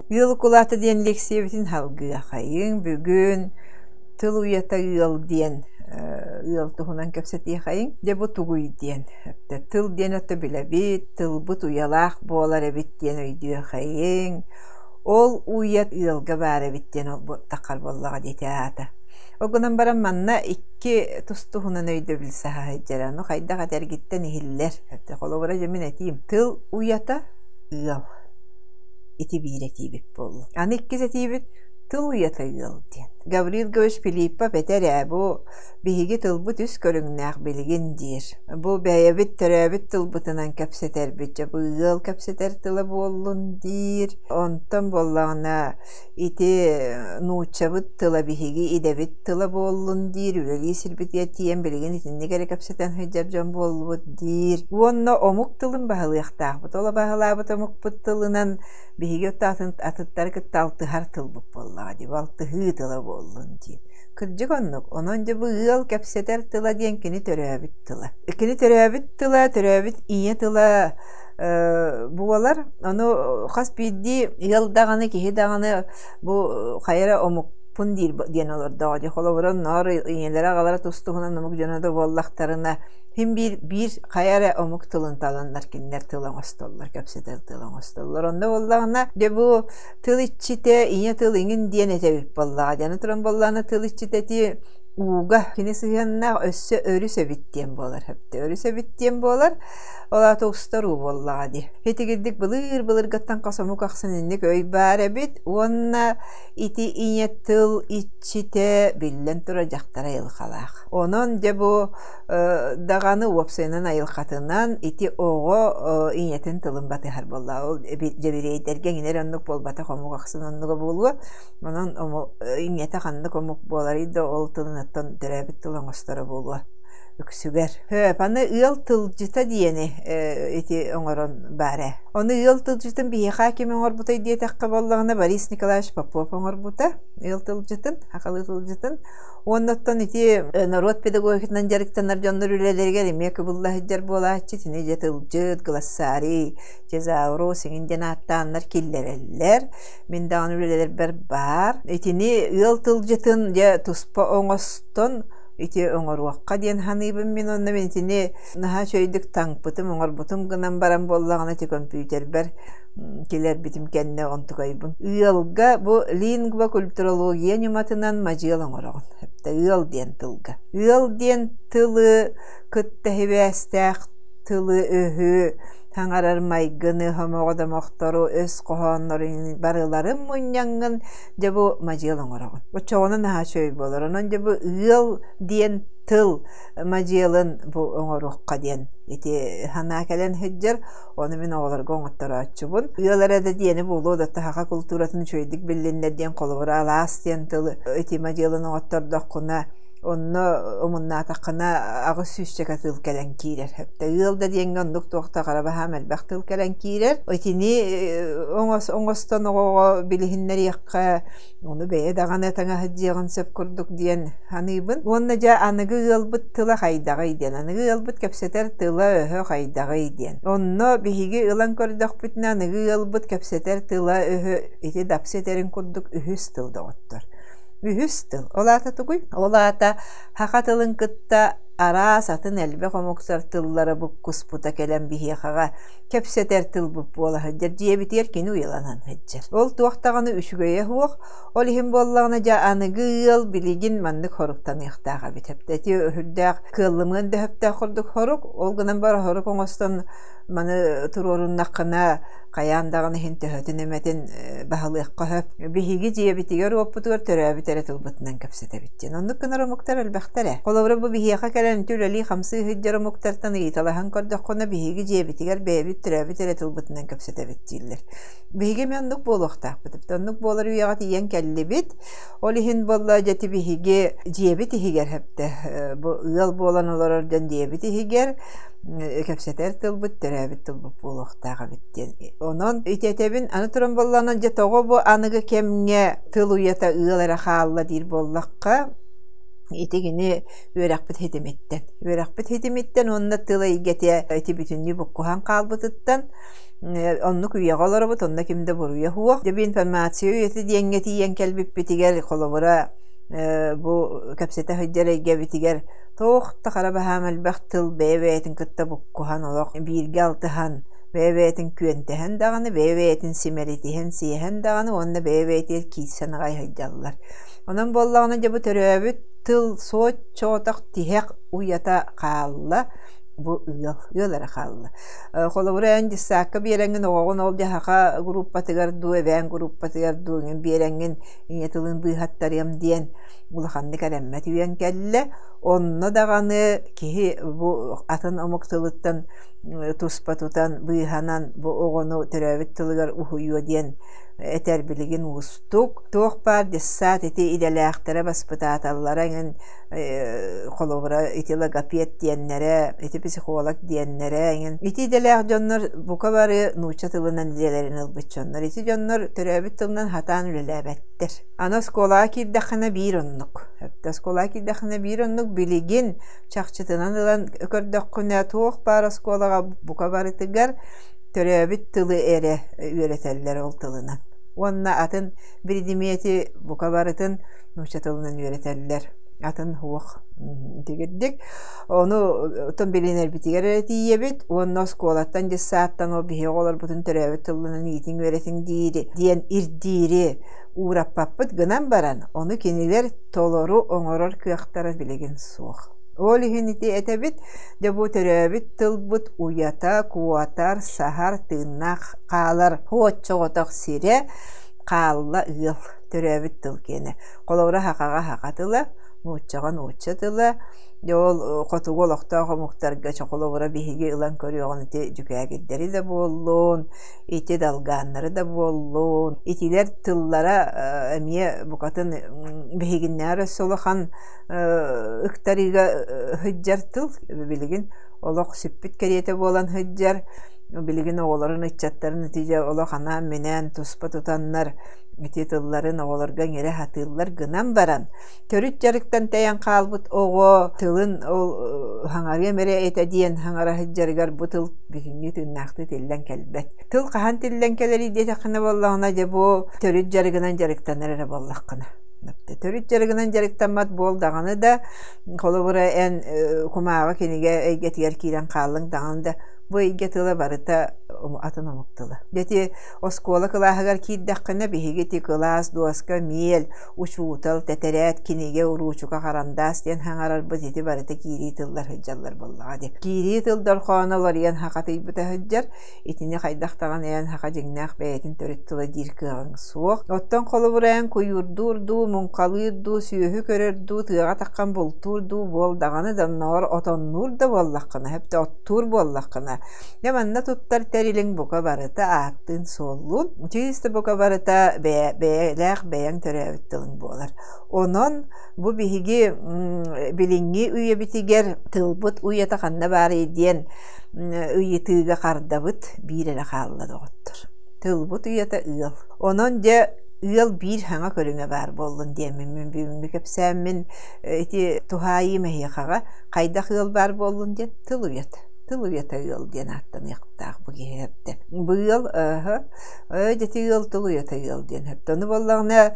Ыал укулаата диэн лиэксийэбитин салгыахайыҥ. Бүгүн тыл уйата ыал диэн ыал туһунан кэпсэтиэхэйиҥ. Дьэ бу тугуй диэн. Тыл диэн өттө билэбит, тылбыт уйалаах буолар эбит диэн өйдүөхэйиҥ. Ол уйа ыалга баар эбит диэн ол таххар буоллаҕа диэтэ аата. Ол гынан баран манна икки тус-туһунан өйдөбүл саһа сылдьар. Ону хайдах этэргиттэн иһиллэр. Холобура дьэ мин этиим. Тыл уйата ыал. Ити биир этиибит буолла. Аны иккис этиибит тыл уйата ыал диэн. Гаврил Гаврилович Филиппов этэр ээ, бу биһиги тылбыт үс көрүҥнээх билигин диир. Бу бэйэбит төрөөбүт тылбытынан кэпсэтэрбит, дьэ бу ыал кэпсэтэр тыла буоллун диир. Онтон буоллаҕына ити нууччабыт тыла биһиги идэбит тыла буоллун диир, үлэлии сирбитигэр тиийэн билигин итинник эрэ кэпсэтэн сылдьар дьон буоллубут диир. Уонна омук тылын баһылыахтаахпыт. Ол баһылаабыт омукпут тылынан биһиги атын атыттары кытта алтыһар тылбыт буоллаҕа дии, алтыһыы тыла буоллун диир. Кырдьык оннук. Онон дьэ бу ыал кэпсэтэр тыла диэн кини төрөөбүт тыла. Кини төрөөбүт тыла, төрөөбүт ийэ тыла буолар. Ону хас биирдии ыал даҕаны, киһи даҕаны бу хайа эрэ омукпун диир диэн олордоҕо дии. Холобура, оннооҕор ийэлэрэ аҕалара тус-туһунан омук дьоно да буоллахтарына, син биир биир хайа эрэ омук тылын таланнар кинилэр тыл оҥостоллор, кэпсэтэр тыл оҥостоллор. Онно буоллаҕына, дьэ бу тыл иччитэ, ийэ тыл иҥин диэн этэбит буоллаҕа. Дьэ аны туран буоллаҕына тыл иччитэ ити ууга кини сыһыаннаах өссө өрүс эбит диэн буолар. Өрүс эбит диэн буолар. Ол аата устар уу буоллаҕа дии. Итигирдик былыр-былыргаттан хас омук ахсын инник өй баар эбит уонна ити ийэ тыл иччитэ биллэн турар дьахтар айылҕалаах. Онон дьэ бу даҕаны уопсайынан айылҕатынан ити оҕо ийэтин тылын батыһар буолла. Ол дьэбириэйдэргэ эҥинэр оннук буолбатах омук ахсын оннуга буолуо. Онон ийэтэ ханнык омук буоларый да ол тылын оттон төрөөбүт тыл оҥосторо буолуо үксүгэр. Хөп, аны ыал тылдьыта диэни ити оҥорон баар ээ. Ону ыал тылдьытын биһиэхэ ким оҥорбутай диэтэххэ буоллаҕына Борис Николаевич Попов оҥорбута ыал тылдьытын, сахалыы тылдьытын. Уонна оттон ити норуот педагогикатынан дьарыктанар дьоннор үлэлэригэр эмиэ кыбылла сылдьар буолааччы. Итини дьэ тылдьыт, глоссарий, тезаурус иҥин диэн ааттааннар киллэрэллэр. Мин даҕаны үлэлэрбэр баар. Итини ыал тылдьытын дьэ туспа оҥостон ити оҥоруохха диэн саныыбын мин уонна мин итини наһаа үчүгэйдик таҥпытым, оҥорбутум гынан баран буоллаҕына ити көмпүүтэрбэр килэрбитим кэннэ онтукайбын. Ыалга бу лингвокультурология ньыматынан мадьыал оҥороҕун. Ыал диэн тылга. Ыал диэн тылы кытта сибээстээх тылы-өһү, саҥарар майгыны, хомоҕо домохтору, өс хоһооннорун барыларын мунньаҥҥын дьэ бу мадьыал оҥороҕун. Оччоҕуна наһаа үчүгэй буолар. Онон дьэ бу ыал диэн тыл мадьыалын бу оҥоруохха диэн ити санаа кэлэн сылдьар. Ону мин оҕолорго оҥотторооччубун. Ыал эрэ да диэни буолуо да саха култууратын үчүгэйдик биллиннэр диэн холобура алаас диэн тылы ити мадьыалын оҥоттордоххуна онно омуннаатаххына аҕыс сүүсчэкэ тыл кэлэн киирэр. Ыал да диэҥҥэ оннук туох да хара баһаам элбэх тыл кэлэн киирэр. Итини оҥостон оҕоҕо билиһиннэриэххэ, ону бэйэ даҕаны таҥаһыдьыаҕын сөп курдук диэн саныыбын. Уонна дьэ аныгы ыалбыт тыла хайдаҕый диэн, аныгы ыалбыт кэпсэтэр тыла-өһө хайдаҕый диэн. Онно биһиги ылан көрдөхпүтүнэ аныгы ыалбыт кэпсэтэр тыла-өһө ити дапсы этэрин курдук үһүс тыл доҕоттор. Үһүс тыл. Ол аата тугуй? Ол аата саха тылын кытта араас атын элбэх омуктар тыллара буккуспута кэлэн биһиэхэҕэ кэпсэтэр тылбыт буола сылдьар. Дьиэбитигэр кини уйаланан сылдьар. Ол туох даҕаны үчүгэйэ суох. Ол иһин буоллаҕына дьэ аныгы ыал билигин маннык хоруктаныахтаах эбит. Ити сүрдээх кыаллымыан да сөптөөх курдук хорук. Ол гынан баран хорук оҥостон маны туруоруннаххына хайаан даҕаны иһин төһөтүн эмэтин баһылыахха сөп. Биһиги дьиэбитигэр-уоппутугар төрөөбүт эрэ тылбытынан кэпсэтэбит диэн. Оннук гынар омуктар элбэхтэр ээ. Холобура, бу биһиэхэ кэлэн ити үлэлии-хамсыы сылдьар омуктартан ыйыталаһан көрдөххүнэ, биһиги дьиэбитигэр бэйэбит төрөөбүт эрэ тылбытынан кэпсэтэбит дииллэр. Биһиги эмиэ оннук буолуохтаахпыт. Оннук буолар үйэҕэ тиийэн кэллибит. Ол иһин буолла дьэ ити биһиги дьиэбит иһигэр сөптө бу ыал буолан олорор дьон дьиэбит иһигэр кэпсэтэр тылбыт төрөөбүт тылбыт буолуохтаах эбит диэн. Онон ити этэбин аны туран буоллаҕына дьэ тоҕо бу аныгы кэмҥэ тыл уйата ыал эрэ хаалла диир буоллахха Ити кини үөрэхпит хитимиттэн. Үөрэхпит хитимиттэн уонна тыл эйгэтэ ити бүтүннүү буккуһан хаалбытыттан оннук үйэҕэ олоробут, онно ким да буруйа суох. Дьэ, информация үйэтэ диэҥҥэ тиийэн кэлбиппитигэр, холобура, бу кэпсэтэ сылдьар эйгэбитигэр туох да хара баһаам элбэх тыл бэйэ-бэйэтин кытта буккуһан олох бииргэ алтыһан, бэйэ-бэйэтин күөнтэһэн даҕаны, бэйэ-бэйэтин симэлитиһэн, сиэһэн даҕаны уонна бэйэ-бэйэтигэр киирсэн аҕай сылдьаллар. Онон буоллаҕына дьэ бу төрөөбүт тыл суот-чоотох тиһэх уйата хаалла, бу ыал, ыал эрэ хаалла. Холобура эн дьыссаакка биэрэҥҥин оҕоҕун ол дьаһаха группатыгар дуу, эбээн группатыгар дуу эҥин биэрэҥҥин ийэ тылын быыһаттарыам диэн улаханнык эрэммэт үйэҥ кэллэ. Онно даҕаны киһи бу атын омук тылыттан туспа тутан быыһанан бу оҕону төрөөбүт тылыгар уһуйуо диэн этэр билигин уустук. Туох баар дьыссаат ити идэлээхтэрэ баспытааталлара эҥин холобура ити логопед диэннэрэ, ити психолог диэннэрэ эҥин. Ити идэлээх дьоннор бука бары нуучча тылынан идэлэрин ылбыт дьоннор. Ити дьоннор төрөөбүт тылынан сатаан үлэлээбэттэр. Аны оскуолаҕа киирдэххинэ биир оннук. Оскуолаҕа киирдэххинэ биир оннук билигин чахчытынан ылан көрдөххүнэ туох баар оскуолаҕа бука барытыгар төрөөбүт тылы эрэ үөрэтэллэр ол тылынан. Уонна атын биридимиэти бука барытын нуучча тылынан үөрэтэллэр. Атын суох итигирдик. Ону оттон билинэрбитигэр эрэ тиийэбит уонна оскуолаттан, дьыссааттан ол биһиги оҕолорбутун төрөөбүт тылынан иитиҥ-үөрэтиҥ диири диэн ирдиири уураппаппыт гынан баран, ону кинилэр толору оҥорор кыахтара билигин суох. Ол иһин ити этэбит, дьэ бу төрөөбүт тылбыт уйата, куотар, саһар, тыыннаах хаалар оччоҕотох сирэ хаалла ыал төрөөбүт тыл киэнэ. Холобура сахаҕа саха тыла, нууччаҕа нуучча тыла, дьэ ол хотугу олохтоох омуктарга чохолобура биһиги ылан көрүөҕүн ити дьүкээгирдэри да буоллун, ити долгааннары да буоллун, итилэр тыллара эмиэ букатын биһигиннээҕэр өссө улахан ыктарыыга сылдьар тыл билигин олох сүппүт кэриэтэ буолан сылдьар. Билигин оҕолорун, ыччаттарын ити дьэ олох анаан-минээн туспа тутаннар ити тылларын оҕолорго иҥэрэ сатыыллар гынан баран, төрүт дьарыктан тэйэн хаалбыт оҕо тылын ол хаҥарыам эрэ этэ диэн хаҥара сылдьарыгар бу тыл бүтүннүү тыыннаахтыы тиллэн кэлбэт. Тыл хаһан тиллэн кэлэрий диэтэххинэ буоллаҕына, дьэ бу төрүт дьарыгынан дьарыктанар эрэ буоллаххына. Төрүт дьарыгынан дьарыктаммат буол даҕаны да, холобура эн кумааҕы кинигэ эйгэтигэр киирэн хааллыҥ даҕаны да, бу эйгэ тыла барыта атын омук тыла. Ити оскуола кылааһыгар киирдэххинэ, биһиги ити кылаас, дуоска, миэл, учуутал, тэтэрээт, кинигэ, уруучука, харандаас диэн хаҥарарбыт ити барыта киирии тыллар сылдьаллар буоллаҕа дии. Киирии тыл дорхооно уларыйан хахатыйбыта сылдьар. Итини хайдах даҕаны эн саха дьиҥнээх бэйэтин төрүт тыла диир кыаҕыҥ суох. Оттон холобура эн куйуурдуур дуу, муҥхалыыр дуу, сүөһү көрөр дуу, тыаҕа таххан бултуур дуу буол даҕаны да оннооҕор отоннуур да буоллаххына, хэптэ оттуур буоллаххына, дьэ манна туттар тэрилиҥ бука барыта ааттыын-суоллуун, чыыс да бука барыта бэйэлээх бэйэҥ төрөөбүт тылыҥ буолар. Онон бу биһиги билиҥҥи үйэбитигэр тылбыт уйата ханна баарый диэн ыйытыыга хардабыт биир эрэ хаалла доҕоттор. Тылбыт уйата ыал. Онон дьэ ыал биир саҥа көрүҥэ баар буоллун диэммин мин бүгүҥҥү кэпсээммин ити туһаайыым эһиэхэҕэ хайдах ыал баар буоллун диэн тыл уйата. Тыл уйата ыал диэн ааттаныахтаах бу киһи эптэ. Бу ыал дьэ ыал тыл уйата ыал диэн эптэ. Ону буоллаҕына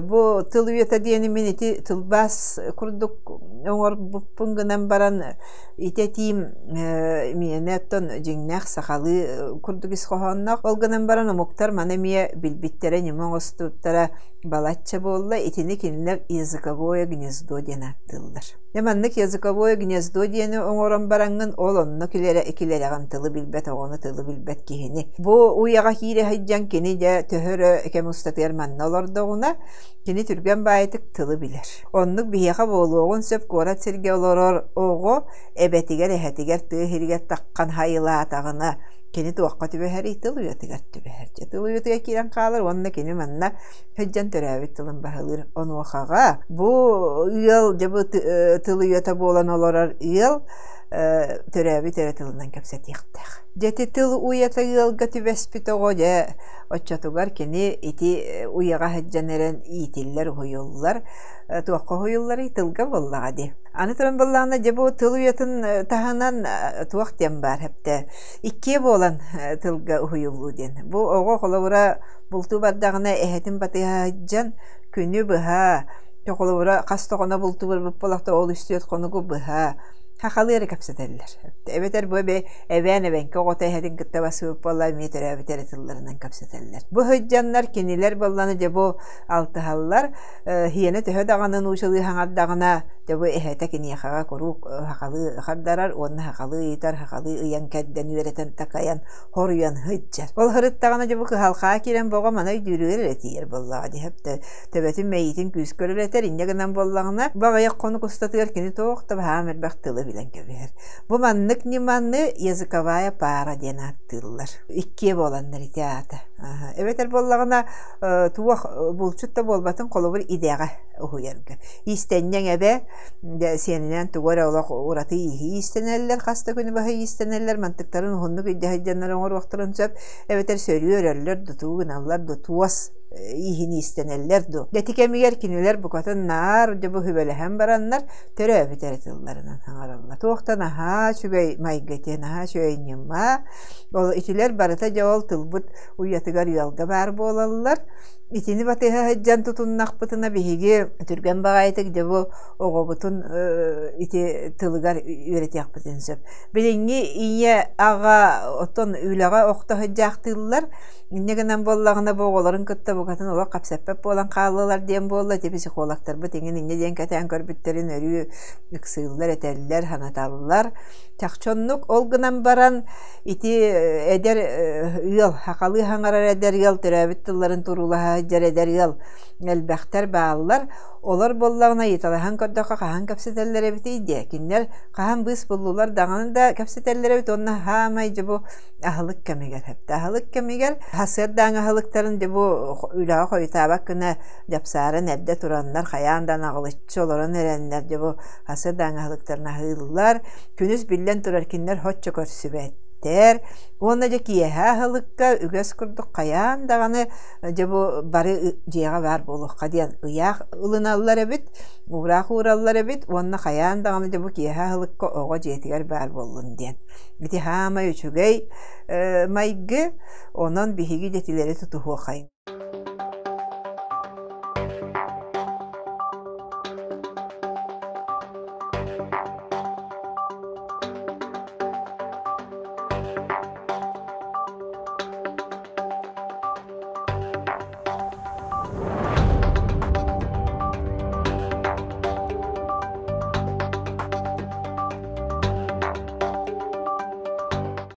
бу тыл уйата диэни мин ити тылбаас курдук оҥорбуппун гынан баран ити этиим миэнэ оттон дьиҥнээх сахалыы курдук ис хоһоонноох. Ол гынан баран омуктар маны эмиэ билбиттэрэ, ньыма оҥостубуттара балачча буолла. Итини кинилэр языковое гнездо диэн ааттыыллар. Дьэ маннык языковое гнездо диэни оҥорон бараҥҥын ол онно килэрэҕин тылы билбэт оҕону, тылы билбэт киһини. Бу уйаҕа киирэ сылдьан кини дьэ төһө эрэ кэм устатыгар манна олордоҕуна, кини түргэн баайытык тылы билэр. Оннук биһиэхэ буолуоҕун сөп куорат сиргэ олорор оҕо эбэтигэр, эһэтигэр тыа иһигэр таххан хайылаатаҕына, кини туохха түбэһэрий? Тыл уйатыгар түбэһэр. Дьэ, тыл уйатыгар киирэн хаалар уонна кини манна сылдьан төрөөбүт тылын баһылыыр. Онуохаҕа бу ыал, дьэ бу тыл уйата буолан олорор ыал төрөөбүт эрэ тылынан кэпсэтиэхтээх. Дьэ ити тыл уйата ыалга түбэспит оҕо дьэ оччотугар кини ити уйаҕа сылдьан эрэн иитиллэр, уһуйуллар. Туохха уһуйулларый? Тылга буоллаҕа дии. Аны туран буоллаҕына дьэ бу тыл уйатын таһынан туох диэн баар эптэ иккиэ буолан тылга уһуйуллуу диэн. Бу оҕо холобура бултуу бардаҕына эһэтин батыһа сылдьан күнү быһа холобура хас да хоно бултуу барбыт буоллахта ол үс-түөрт хонугу быһа хахалыы эрэ кэпсэтэллэр. Эбэтэр бу эбээн эбэҥки оҕото эһэтин кытта бассыбыт буолла эмиэ төрөөбүт эрэ тылларынан кэпсэтэллэр. Бу сылдьаннар кинилэр буолланы дьэ бу алтыһаллар Һиэнэ төһө даҕаны нуучалыы хаҥардаҕына, дьэ бу эһэтэ киниэхэҕэ куруук сахалыы хардарар уонна сахалыы ыйытар, сахалыы ыйан кэрдэн үөрэтэн такайан хоруйан сылдьар. Ол сырыттаҕына дьэ бу кыһалҕаҕа киирэн боҕо маны өйдүүрүгэр эрэ тиийэр буоллаҕа дии төбөтүн мэйиитин күүскэ үлэлэтэр, инньэ гынан буоллаҕына, бу аҕыйах хонук устатыгар кини туох да баһаам элбэх тылы билэн кэбиһэр. Бу маннык ньыманы языковая пара диэн ааттыыллар. Иккиэ буоланнар ити аата. Эбэтэр буоллаҕына туох булчут да буолбатын холобур идэҕэ уһуйарга. Иистэнньэҥ эбэ сиэнинэн тугу эрэ олох ураты ииһи иистэнэллэр, хас да күнү быһа иистэнэллэр, мантыктарын уһуннук илдьэ сылдьаннар оҥоруохтарын сөп, эбэтэр сөрүү өрөллөр, дутуу гыналлар, ду туос ииһин иистэнэллэр дуу. Ити кэмигэр кинилэр букатын наар дьэ бу сүбэлэһэн бараннар төрөөбүт эрэ тылларынан саҥараллар. Туох да наһаа үчүгэй майгы ити, наһаа үчүгэй ньыма. Ол итилэр барыта дьэ ол тылбыт уйатыгар ыалга баар буолаллар. Итини батыһа сылдьан тутуннахпытына биһиги түргэн баҕайытык дьэ бу оҕобутун ити тылыгар үөрэтиэхпитин сөп. Билиҥҥи ийэ аҕа оттон үлэҕэ охто сылдьаахтыыллар. Инньэ гынан буоллаҕына бу оҕолорун кытта букатын олох хапсаппат буолан хааллылар диэн буолла. Ити психологтарбыт иҥин инньэ диэн кэтээн көрбүттэрин өрүү ыксыыллар, этэллэр, санаталлар. Чахчы оннук. Ол гынан баран ити эдэр ыал, сахалыы саҥарар эдэр ыал, төрөөбүт тылларын туруулаһа сылдьар эдэр ыал элбэхтэр бааллар. Олор буоллаҕына ыйыталаһан көрдөххө хаһан кэпсэтэллэр эбитий диэ. Кинилэр хаһан быыс буллулар даҕаны да кэпсэтэллэр эбит уонна хаамай дьэ бу аһылык кэмигэр хэптэ. Аһылык кэмигэр сарсыардааҥы аһылыктарын дьэ бу үлэҕэ хойутаабат гына дьапсааран эрдэ тураннар хайаан да наҕылыччы олорон эрэннэр дьэ бу сарсыардааҥы аһылыктарын аһыыллар. Күнүс биллэн турар кинилэр соччо көрсүбэттэр. Уонна дьэ киэһэ аһылыкка үгэс курдук хайаан даҕаны дьэ бу бары дьиэҕэ баар буолуохха диэн ыйаах ылыналлар эбит, уураах уураллар эбит уонна хайаан даҕаны дьэ бу киэһэ аһылыкка оҕо дьиэтигэр баар буоллун диэн. Ити хаамай үчүгэй майгы, онон биһиги дьэтилэри тутуһуохайын.